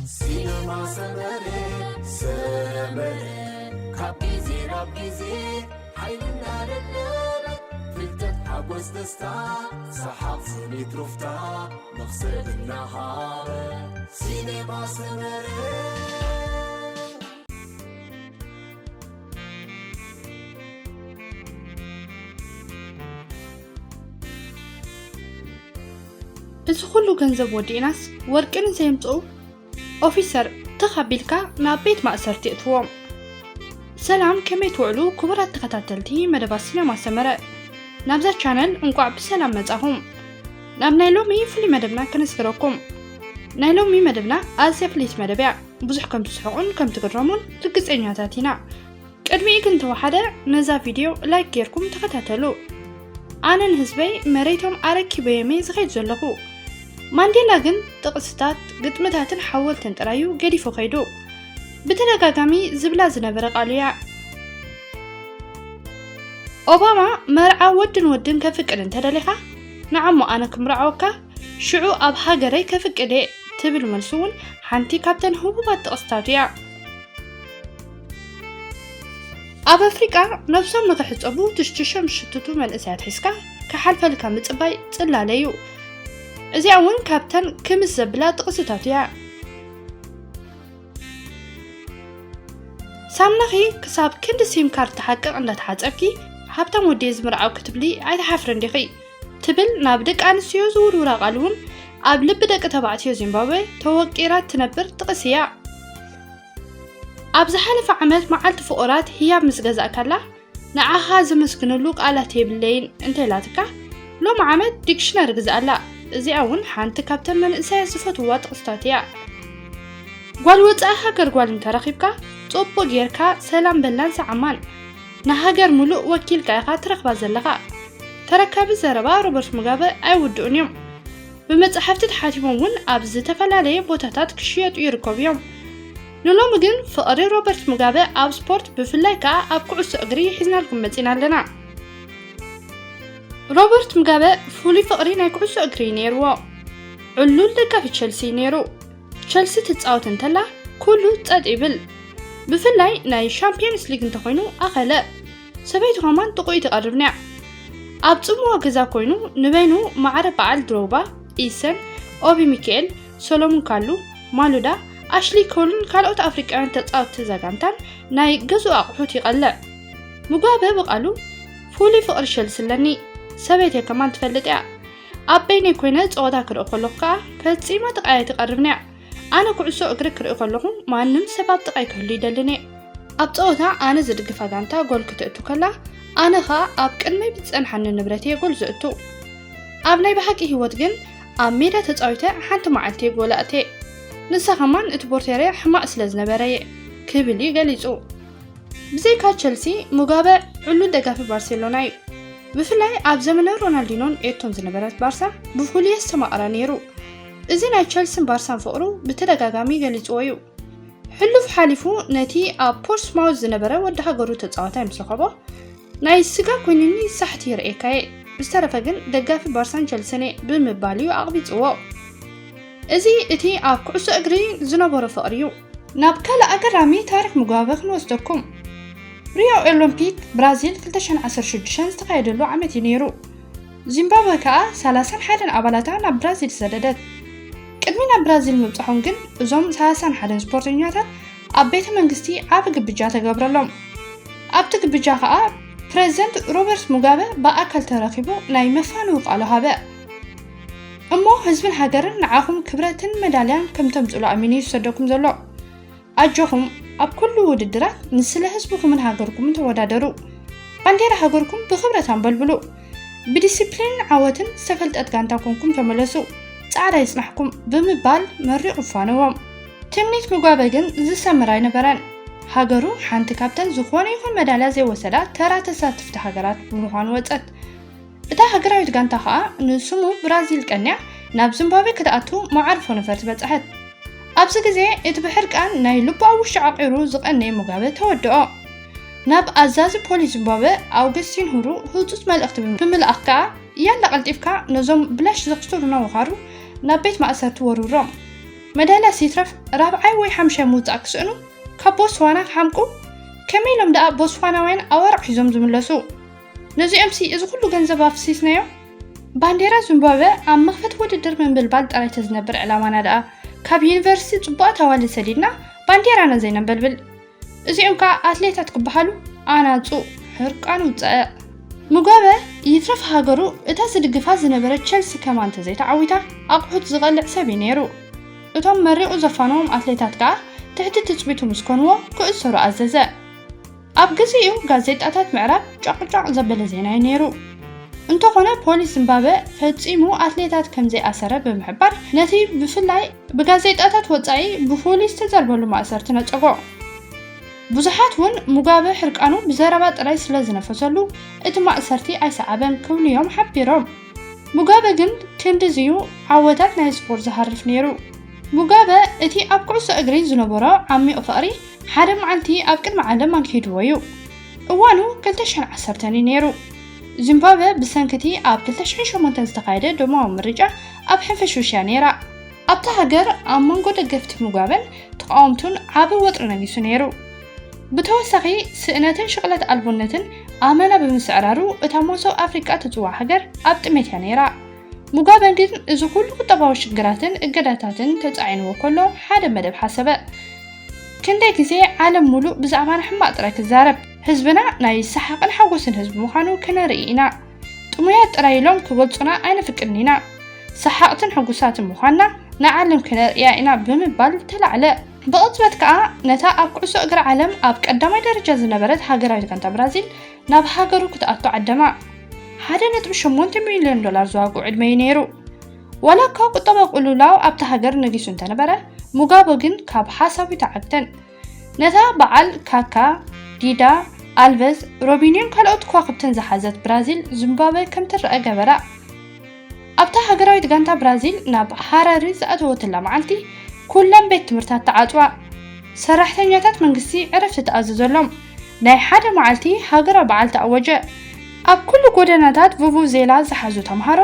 ሲነማ ሰመረ፣ ሰመረ፣ ካብ ግዜ ናብ ግዜ ሓይሊ እናደለበ፣ ፍልጠት፣ ሓጎስ፣ ደስታ፣ ሰሓቕ፣ ስኒት፣ ሩፍታ፣ መኽሰብ እናሃበ። ሲነማ ሰመረ። እዚ ኩሉ ገንዘብ ወዲእናስ ወርቂ ንዘየምጽኡ ኦፊሰር ትኽ ኣቢልካ ናብ ቤት ማእሰርቲ እትዎም። ሰላም፣ ከመይ ትውዕሉ ክቡራት ተኸታተልቲ መደባት ሲነማ ሰመረ? ናብዛ ቻነል እንቋዕ ብሰላም መጻኹም። ናብ ናይ ሎሚ ፍሉይ መደብና ከነስግረኩም። ናይ ሎሚ መደብና ኣዝያ ፍልይቲ መደብ እያ። ብዙሕ ከም ትስሕቑን ከም ትግረሙን ርግጸኛታት ኢና። ቅድሚኡ ግን ተወሓደ ነዛ ቪድዮ ላይክ ጌርኩም ተኸታተሉ። ኣነ ንህዝበይ መሬቶም ኣረኪበዮም እየ ዝኸይድ ዘለኹ። ማንዴላ ግን ጥቕስታት፣ ግጥምታትን ሓወልትን ጥራዩ ገዲፉ ከይዱ። ብተደጋጋሚ ዝብላ ዝነበረ ቃሉ እያ። ኦባማ መርዓ ወድን ወድን ከፍቅድ እንተደሊኻ፣ ንዓሞ ኣነ ክምርዓወካ፣ ሽዑ ኣብ ሃገረይ ከፍቅድ እየ ትብል መልሱ እውን ሓንቲ ካብተን ህቡባት ጥቕስታቱ እያ። ኣብ ኣፍሪቃ ነብሶም ንኽሕጸቡ ትሽትሾም ዝሽትቱ መንእሰያት ሒዝካ ክሓልፈልካ ምጽባይ ጽላለ እዩ። እዚኣ እውን ካብተን ክምስ ዘብላ ጥቕስታቱ እያ። ሳምናኺ ክሳብ ክንዲ ሲም ካርድ ትሓቅቕ እንዳተሓጸብኪ፣ ሃብታም ወዲ እየ ዝምርዓው ክትብሊ ኣይትሓፍርን ዲኺ? ትብል ናብ ደቂ ኣንስትዮ ዝውርውራ ቃል እውን ኣብ ልቢ ደቂ ተባዕትዮ ዚምባብዌ ተወቂራ ትነብር ጥቕሲ እያ። ኣብ ዝሓለፈ ዓመት መዓልቲ ፍቑራት ህያብ ምስ ገዛእካላ፣ ንዓኻ ዘመስግነሉ ቃላት የብለይን እንተኢላትካ፣ ሎም ዓመት ዲክሽነሪ ግዝኣላ። እዚኣ እውን ሓንቲ ካብተን መንእሰያት ዝፈትውዋ ጥቕስታት እያ። ጓል ወጻኢ ሃገር ጓል እንተረኺብካ፣ ጽቡቕ ጌርካ ሰላም በላን ሰዓማን። ንሃገር ሙሉእ ወኪልካ ኢኻ ትረኽባ ዘለኻ። ተረካቢ ዘረባ ሮበርት ሙጋበ ኣይውድኡን እዮም። ብመጻሕፍቲ ተሓቲሞም እውን ኣብ ዝተፈላለየ ቦታታት ክሽየጡ ይርከቡ እዮም። ንሎሚ ግን ፍቕሪ ሮበርት ሙጋበ ኣብ ስፖርት፣ ብፍላይ ከኣ ኣብ ኩዕሶ እግሪ ሒዝናልኩም መጺና ኣለና። ሮበርት ሙጋበ ፍሉይ ፍቕሪ ናይ ኩዕሶ እግሪ እዩ ነይርዎ። ዕሉል ደጋፊ ቸልሲ እዩ ነይሩ። ቸልሲ ትጻወት እንተላ ኩሉ ጸጥ ይብል። ብፍላይ ናይ ሻምፒየንስ ሊግ እንተኾይኑ ኣኸለ። ሰበይቱ ከማን ጥቑኡ ትቐርብንያ። ኣብ ጽምዋ ገዛ ኮይኑ ንበይኑ ማዕረ በዓል ድሮግባ፣ ኢሰን፣ ኦቢ ሚካኤል፣ ሶሎሙን ካሉ፣ ማሉዳ፣ ኣሽሊ ኮልን ካልኦት ኣፍሪቃውያን ተጻወትቲ እዛ ጋንታን ናይ ገዝኡ ኣቑሑት ይቐልዕ። ሙጋበ ብቓሉ፣ ፍሉይ ፍቕሪ ቸልሲ ኣለኒ። ሰበይተይ ከማን ትፈልጥ እያ። ኣብ በይነይ ኮይነ ጸወታ ክርኢ ከለኹ ከኣ ፈጺማ ጥቓይ ኣይትቐርብንያ። ኣነ ኩዕሶ እግሪ ክርኢ ከለኹ ማንም ሰብ ኣብ ጥቓይ ክህሉ ይደልን እየ። ኣብ ጸወታ ኣነ ዝድግፋ ጋንታ ጎል ክተእቱ ከላ፣ ኣነ ኸኣ ኣብ ቅድመይ ብዝጸንሓኒ ንብረት እየ ጎል ዘእቱ። ኣብ ናይ ብሓቂ ህይወት ግን ኣብ ሜዳ ተጻዊተ ሓንቲ መዓልቲ እየ ጎል ኣእትየ። ንሳ ከማን እቲ ቦርቴርያ ሕማቕ ስለ ዝነበረ እየ ክብል እዩ ገሊጹ። ብዘይካ ቸልሲ፣ ሙጋበ ዕሉል ደጋፊ ባርሴሎና እዩ። ብፍላይ ኣብ ዘመነ ሮናልዲኖን ኤቶን ዝነበረት ባርሳ ብፍሉይ የስተማቕራ ነይሩ። እዚ ናይ ቸልሲን ባርሳን ፍቕሩ ብተደጋጋሚ ገሊጽዎ እዩ። ሕሉፍ ሓሊፉ ነቲ ኣብ ፖርትስማውዝ ዝነበረ ወዲ ሃገሩ ተጻዋታይ ምስ ረኸቦ፣ ናይ ስጋ ኮይኑኒ ሳሕቲ ይርእየካ እየ፣ ብዝተረፈ ግን ደጋፊ ባርሳን ቸልስን እየ ብምባል እዩ ኣቕቢጽዎ። እዚ እቲ ኣብ ኩዕሶ እግሪ ዝነበሮ ፍቕሪ እዩ። ናብ ካልእ ኣገራሚ ታሪኽ ሙጋበ ክንወስደኩም። ሪዮ ኦሎምፒክ ብራዚል ክልተ ሽሕን ዓሰርተ ሽዱሽተን ዝተኻየደሉ ዓመት እዩ ነይሩ። ዚምባብወ ከኣ ሰላሳን ሓደን ኣባላታ ናብ ብራዚል ሰደደት። ቅድሚ ናብ ብራዚል ምብጽሖም ግን እዞም ሰላሳን ሓደን ስፖርተኛታት ኣብ ቤተ መንግስቲ ዓቢ ግብጃ ተገብረሎም። ኣብቲ ግብጃ ከኣ ፕረዚደንት ሮበርት ሙጋበ ብኣካል ተረኺቡ ናይ መፋንዊ ቃሉ ሃበ። እሞ ህዝብን ሃገርን ንዓኹም ክብረትን መዳልያን ከም ተምጽሉ ኣሚኑ እዩ ዝሰደኩም ዘሎ። ኣጆኹም፣ ኣብ ኩሉ ውድድራት ንስለ ህዝብኹምን ሃገርኩምን ተወዳደሩ። ባንዴራ ሃገርኩም ብኽብረት ኣንበልብሉ። ብዲሲፕሊንን ዓወትን ዝተፈልጠት ጋንታ ኮንኩም ተመለሱ። ጻዕዳ ይጽናሕኩም ብምባል መሪቑ ፋነዎም። ትምኒት ሙጋበ ግን ዝሰምር ኣይነበረን። ሃገሩ ሓንቲ ካብተን ዝኾነ ይኹን መዳልያ ዘይወሰዳ ተራ ተሳትፍቲ ሃገራት ብምዃኑ ወጸት። እታ ሃገራዊት ጋንታ ኸኣ ንስሙ ብራዚል ቀንያ ናብ ዚምባብዌ ክትኣቱ መዓርፎ ነፈርቲ በጽሐት። ኣብዚ ግዜ እቲ ብሕርቃን ናይ ልቡ ኣብ ውሽጡ ዓቒሩ ዝቐነየ ሙጋበ ተወድኦ። ናብ ኣዛዚ ፖሊስ ዚምባብወ ኣውገስቲን ሁሩ ህጹጽ መልእኽቲ ብምልኣኽ ከኣ፣ ያላ ቀልጢፍካ ነዞም ብላሽ ዘኽስሩና ወኻሩ ናብ ቤት ማእሰርቲ ወርውሮም። መዳልያስ ይትረፍ ራብዓይ ወይ ሓምሻይ ምውጻእ ክስእኑ፣ ካብ ቦትስዋና ክሓምቁ፣ ከመይ ኢሎም ደኣ ቦትስዋናውያን ኣዋርቕ ሒዞም ዝምለሱ? ነዚኦምሲ እዚ ኩሉ ገንዘብ ኣፍሲስናዮ? ባንዴራ ዚምባብወ ኣብ መኽፈቲ ውድድር ምንብልባል ጥራይ ተዝነብር ዕላማና ደኣ፣ ካብ ዩኒቨርሲቲ ጽቡቓት ኣዋልድ ሰዲድና ባንዴራና ዘይነንበልብል። እዚኦም ከኣ ኣትሌታት ክበሃሉ ኣናጹ፣ ሕርቃኑ ውጸአ። ሙጋበ ይትረፍ ሃገሩ፣ እታ ዝድግፋ ዝነበረ ቸልሲ ከማን እንተዘይተዓዊታ ኣቑሑት ዝቐልዕ ሰብ እዩ ነይሩ። እቶም መሪቑ ዘፋነዎም ኣትሌታት ከኣ ትሕቲ ትጽቢቱ ምስ ኮንዎ ክእሰሩ ኣዘዘ። ኣብ ግዜኡ ጋዜጣታት ምዕራብ ጫቕጫቕ ዘበለ ዜና እዩ ነይሩ። እንተኾነ ፖሊስ ዚምባብወ ፈጺሙ ኣትሌታት ከም ዘይኣሰረ ብምሕባር ነቲ ብፍላይ ብጋዜጣታት ወጻኢ ብፖሊስ ዝተዘርበሉ ማእሰርቲ ነጸጎ። ብዙሓት እውን ሙጋበ ሕርቃኑ ብዘረባ ጥራይ ስለ ዝነፈሰሉ እቲ ማእሰርቲ ኣይሰዓበን ክብሉ እዮም ሓቢሮም። ሙጋበ ግን ክንድዚዩ ዓወታት ናይ ስፖርት ዝሃርፍ ነይሩ። ሙጋበ እቲ ኣብ ኩዕሶ እግሪ ዝነበሮ ዓሚቕ ፍቕሪ ሓደ መዓልቲ ኣብ ቅድሚ ዓለም ኣግሂድዎ እዩ። እዋኑ ክልተ ሽሕን ዓሰርተን እዩ ነይሩ። ዚምባብወ ብሰንኪ እቲ ኣብ ክልተ ሽሕን ሸሞንተን ዝተኻየደ ደማዊ ምርጫ ኣብ ሕንፍሽፍሽ እያ ነይራ። ኣብታ ሃገር ኣብ መንጎ ደገፍቲ ሙጋበን ተቓወምቱን ዓቢ ወጥሪ ነጊሱ ነይሩ። ብተወሳኺ ስእነትን ሽቕለት ኣልቦነትን ኣመና ብምስዕራሩ እታ መሶብ ኣፍሪቃ ትጽዋዕ ሃገር ኣብ ጥሜት እያ ነይራ። ሙጋበ ግን እዚ ኩሉ ቁጠባዊ ሽግራትን እገዳታትን ተጻዒንዎ ከሎ ሓደ መደብ ሓሰበ። ክንደይ ግዜ ዓለም ሙሉእ ብዛዕባና ሕማቕ ጥራይ ክዛረብ፣ ህዝብና ናይ ሰሓቕን ሓጎስን ህዝቢ ምዃኑ ክነርኢ ኢና። ጥሙያት ጥራይ ኢሎም ክገልጹና ኣይንፍቅድን ኢና። ሰሓቕትን ሕጉሳትን ምዃንና ንዓለም ክነርእያ ኢና ብምባል ተላዕለ። ብቕጽበት ከኣ ነታ ኣብ ኩዕሶ እግሪ ዓለም ኣብ ቀዳማይ ደረጃ ዝነበረት ሃገራዊት ጋንታ ብራዚል ናብ ሃገሩ ክትኣቱ ዓደማ። ሓደ ነጥቢ ሸሞንተ ሚልዮን ዶላር ዝዋግኡ ዕድመ እዩ ነይሩ። ዋላ እኳ ቁጠባዊ ቅልውላው ኣብታ ሃገር ነጊሱ እንተነበረ፣ ሙጋበ ግን ካብ ሓሳቡ ኣይተዓግተን። ነታ በዓል ካካ፣ ዲዳ፣ ኣልቨዝ፣ ሮቢኒዮን ካልኦት ከዋኽብትን ዝሓዘት ብራዚል ዚምባብወ ከም ትረአ ገበራ። ኣብታ ሃገራዊት ጋንታ ብራዚል ናብ ሃራሪ ዝኣተወትላ መዓልቲ፣ ኩለን ቤት ትምህርታት ተዓጽዋ። ሰራሕተኛታት መንግስቲ ዕረፍቲ ተኣዘዘሎም። ናይ ሓደ መዓልቲ ሃገራዊ በዓል ተኣወጀ። ኣብ ኩሉ ጎደናታት ቡቡዜላ ዝሓዙ ተምሃሮ፣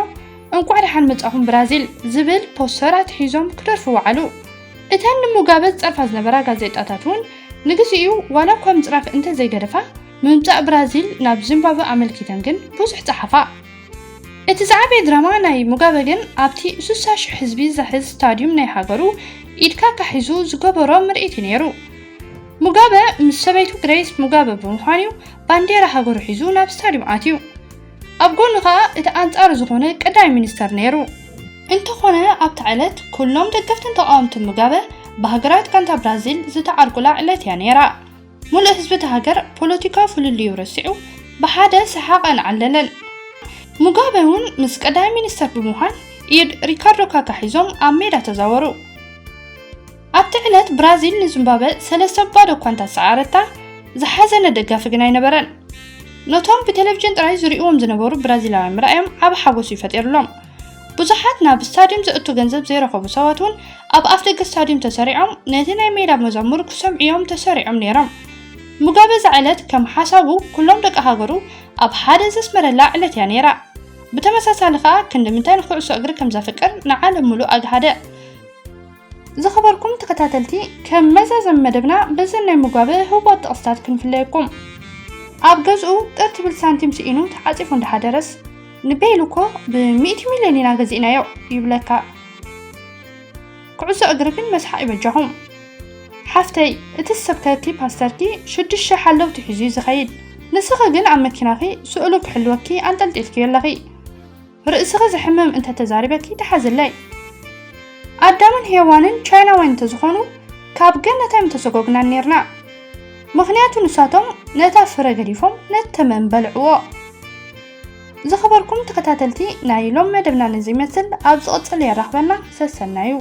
"እንቋዕ ደሓን መጻኹም ብራዚል" ዝብል ፖስተራት ሒዞም ክደርፉ ወዓሉ። እተን ንሙጋበ ዝጸርፋ ዝነበራ ጋዜጣታት እውን ንግዚኡ ዋላ እኳ ምጽራፍ እንተዘይገደፋ፣ ምምጻእ ብራዚል ናብ ዚምባብወ ኣመልኪተን ግን ብዙሕ ጸሓፋ። እቲ ዝዓበየ ድራማ ናይ ሙጋበ ግን ኣብቲ ስሳ ሽሕ ህዝቢ ዘሕዝ ስታድዩም ናይ ሃገሩ ኢድ ካካ ሒዙ ዝገበሮ ምርኢት እዩ ነይሩ። ሙጋበ ምስ ሰበይቱ ግሬስ ሙጋበ ብምዃን እዩ ባንዴራ ሃገሩ ሒዙ ናብ ስታድዩም ኣትዩ። ኣብ ጎኑ ከኣ እቲ ኣንጻሩ ዝኾነ ቀዳማይ ሚኒስተር ነይሩ። እንተኾነ ኣብታ ዕለት ኩሎም ደገፍትን ተቓወምትን ሙጋበ ብሃገራዊት ጋንታ ብራዚል ዝተዓርቁላ ዕለት እያ ነይራ። ሙሉእ ህዝቢ እታ ሃገር ፖለቲካዊ ፍልልዩ ረሲዑ ብሓደ ሰሓቐን ዓለለን። ሙጋበ እውን ምስ ቀዳማይ ሚኒስተር ብምዃን ኢድ ሪካርዶ ካካ ሒዞም ኣብ ሜዳ ተዛወሩ። ኣብቲ ዕለት ብራዚል ንዚምባብወ ሰለስተ ባዶ እኳ እንተሰዓረታ ዝሓዘነ ደጋፊ ግን ኣይነበረን። ነቶም ብቴሌቪዥን ጥራይ ዝርእይዎም ዝነበሩ ብራዚላውያን ምርኣዮም ዓቢ ሓጎስ እዩ ፈጢሩሎም። ብዙሓት ናብ ስታድዩም ዘእቱ ገንዘብ ዘይረኸቡ ሰባት እውን ኣብ ኣፍደገ ስታድዩም ተሰሪዖም ነቲ ናይ ሜዳ መዘሙር ክሰምዑ እዮም ተሰሪዖም ነይሮም። ሙጋበ እዛ ዕለት ከም ሓሳቡ ኩሎም ደቂ ሃገሩ ኣብ ሓደ ዘስመረላ ዕለት እያ ነይራ። ብተመሳሳሊ ከኣ ክንዲ ምንታይ ንኩዕሶ እግሪ ከም ዘፍቅር ንዓለም ሙሉእ ኣግሃደ። ዝኸበርኩም ተኸታተልቲ፣ ከም መዛዘሚ መደብና በዘን ናይ ሙጋበ ህቡባት ጥቕስታት ክንፍለየኩም። ኣብ ገዝኡ ጥር ትብል ሳንቲም ስኢኑ ተዓጺፉ እንዳሓደረስ፣ "ንቤል እኮ ብሚእቲ ሚልዮን ኢና ገዚእናዮ" ይብለካ። ኩዕሶ እግሪ ግን መስሓቕ ይበጃኹም። ሓፍተይ፣ እቲ ዝሰብከኪ ፓስተርኪ ሽዱሽተ ሓለውቲ ሒዙ እዩ ዝኸይድ። ንስኺ ግን ኣብ መኪናኺ ስእሉ ክሕልወኪ ኣንጠልጢልክዮ ኣለኺ። ርእስኺ ዘሕምም እንተተዛሪበኪ ተሓዝለይ። ኣዳምን ሄዋንን ቻይናውያን እንተዝኾኑ ካብ ገነት ኣይምተሰጎግናን ኔርና። ምኽንያቱ ንሳቶም ነታ ፍረ ገዲፎም ነቲ ተመን በልዕዎ። ዝኸበርኩም ተኸታተልቲ፣ ናይ ሎም መደብና ነዚ ይመስል። ኣብ ዝቕጽል የራኽበና። ሰሰናዩ።